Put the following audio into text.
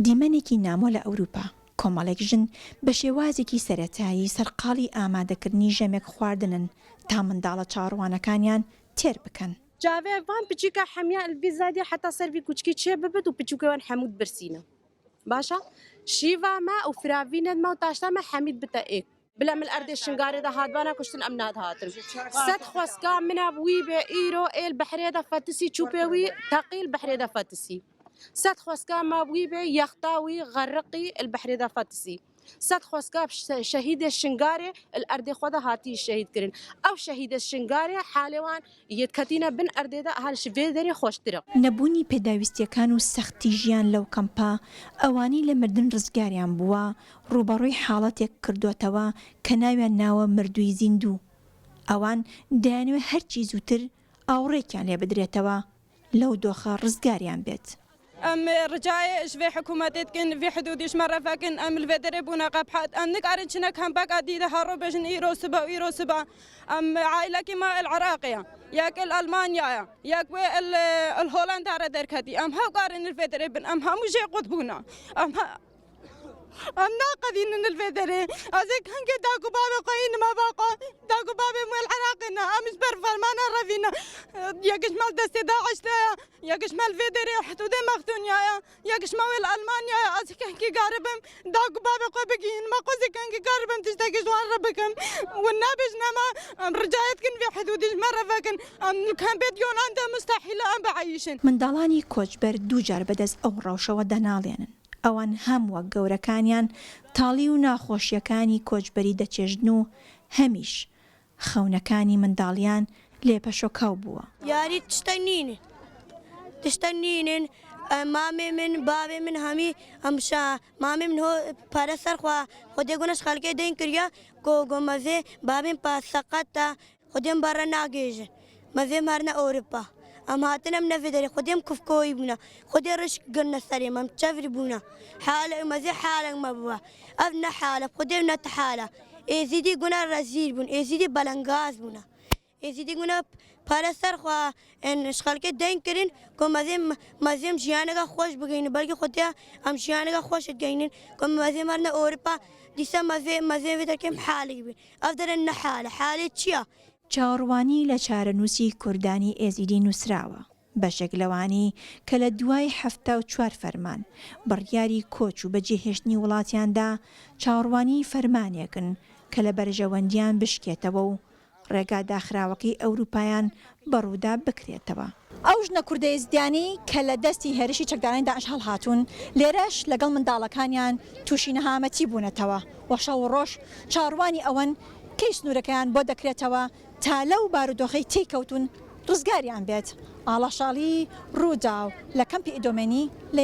دیمەنێکی نامۆ لە ئەوروپا، کۆمەڵێک ژن بە شێوازێکی سەرەتایی سەرقاڵی ئامادەکردنی ژەمێک خواردنن تا منداڵە چاوەڕوانەکانیان تێر بکەن. جاوێ ڤان پچیکا حەمیا الڤی زادیە حەتا سەر ڤی کوچکی چێ ببت و پچوکێ وان حەموت برسینە باشە شیڤا مە و فراڤینت مە و تاشتا مە حەمید بتە ئێک بلە مل ئەردێ شنگارێ دا هاتبانا کوشتن ئەم نادهاتن سەد خوەسکا منا وی بێ ئیرۆ ئێل بەحرێ دا فەتسی چوپێ وی تەقیل بەحرێ دا فەتسی سەد خوەسکا ما وی بێ یەختا وی غەرقی ال بەحرێ دا فەتسی سەد خوەسکا شەهیدێ شنگارێ ال ئەردێ خوە دا هاتی شەهید کرن ئەو شەهیدە شنگارێ حالێ وان یەت کەتینە بن ئەردێ دا هال شڤێ دەرێ خوەشترە. نەبوونی پێداویستییەکان و سەختی ژیان لەو کەمپە، ئەوانەی لە مردن ڕزگاریان بووە، ڕووبەڕووی حاڵەتێک کردۆتەوە کە ناویان ناوە مردووی زیندوو. ئەوان دەیانەوێت هەرچی زووتر ئاوڕێکیان لێ بدرێتەوە لەو دۆخە ڕزگاریان بێت. ئەم ڕجایێ ژ ڤێ حکوومەتێ دکن، ڤی حدوودیش مە ڕەڤەکن، ئەم ل ڤێ دەرێ بوونە قەبحەت، ئەم نکارن چنە کەمپەک ئە دی دە هەڕۆ بێژن ئیرۆ سبە و ئیرۆ سبە، ئەم عایلەکی مە ال عراقێ یەک ال ئەلمانیایە، یەک وێ ال ال هۆلەندا رە دەرکەتی، ئەم هەو کارن ل ڤێ دەرێ بن، ئەم هەموو ژێ قوت بوونە، ئەم ئەم ناقەدینن ل ڤێ دەرێ، ئەزێ کەنگێ داک و باوێ خۆ ئینمە باقا، داک و باوێ م وێ ل عراقێ نە، ئەمش بەر فەرمانە ڕەڤینە، یەکش مەل دەستێ داعش دایە، یەکش مەل ڤێ دەرێ حدودێ مەختونیایە، یەکش مە وێ ل ئەلمانیایە، ئەزێ کەنگێ گاربم داک و باوێ خۆ بگینمە خۆزێ کەنگێ گاربم تشتەکیش وان ڕە بکەم و نابێژن ئەمە ئەم ڕجایەت کن ڤێ حدودیش مە ڕەڤەکن ئەم کەمپێت یۆنان دە مستەحیلە ئەم بعەیشن. منداڵانی کۆچبەر دووجار بەدەست ئەو ڕەوشەوە دەناڵێنن. ئەوان هەم وەک گەورەکانیان تاڵی و ناخۆشییەکانی کۆچبەری دەچێژن و هەمیش خەونەکانی منداڵیان لێ پەشۆکاو بووە. یاری تشتەک نینن تشتەک نینن مامێ من باوێ من هەمی ئەمشا مامێ من هۆ پارە سەر خوا خودێ گونەش خەلکێ دەین کریە گۆ گۆ مەزێ باوێم پا سەقەتە خودێم بەڕە ناگێژن مەزێم هەرنە ئەوروپا ئەم هاتنم نەڤێ دەرێ خودێم کفکۆیی بوونە خودێ ڕشک گرنە سەرێ مەم چەڤر بوونە حالە مەزێ حالەک مەبووە ئەڤ نە حالە خودێ نە تحالە ئێزیدی گونە ڕەزیل بوون ئێزیدی بەلەنگاز بوونە ئێزیدی گونە پارە سەر خوا خەڵکێ دەنگ کرن کۆ مەزێم مەزێم ژیانەکە خۆش بگەین بەلکی خودێ ئەم ژیانەکە خۆشت گەینن کۆ مەزێم هەرنە ئەوروپا دیسە مەزێ مەزێ وێ دەرکەم حالێک بێ ئەڤ دەرێن نە حالە حالێ چییە؟ چاوەڕوانی لە چارەنووسی کوردانی ئێزیدی نووسراوە، بەشێک لەوانەی کە لە دوای 74 فەرمان، بڕیاری کۆچ و بەجێهێشتنی وڵاتیان دا، چاوەڕوانی فەرمانێکن کە لە بەرژەوەندیان بشکێتەوە و ڕێگا داخراوەکەی ئەوروپایان بەڕوودا بکرێتەوە. ئەو ژنە کوردە ئێزدیانەی کە لە دەستی هێرشی چەکدارانی داعش هەڵهاتوون، لێرەش لەگەڵ منداڵەکانیان تووشی نەهامەتی بوونەتەوە و شەو و ڕۆژ چاوەڕوانی ئەوەن کەی سنوورەکەیان بۆ دەکرێتەوە تا لەو بارودۆخەی تێی کەوتوون ڕزگاریان بێت. ئاڵا شاڵی، رووداو، لە کەمپی ئیدۆمێنی لە.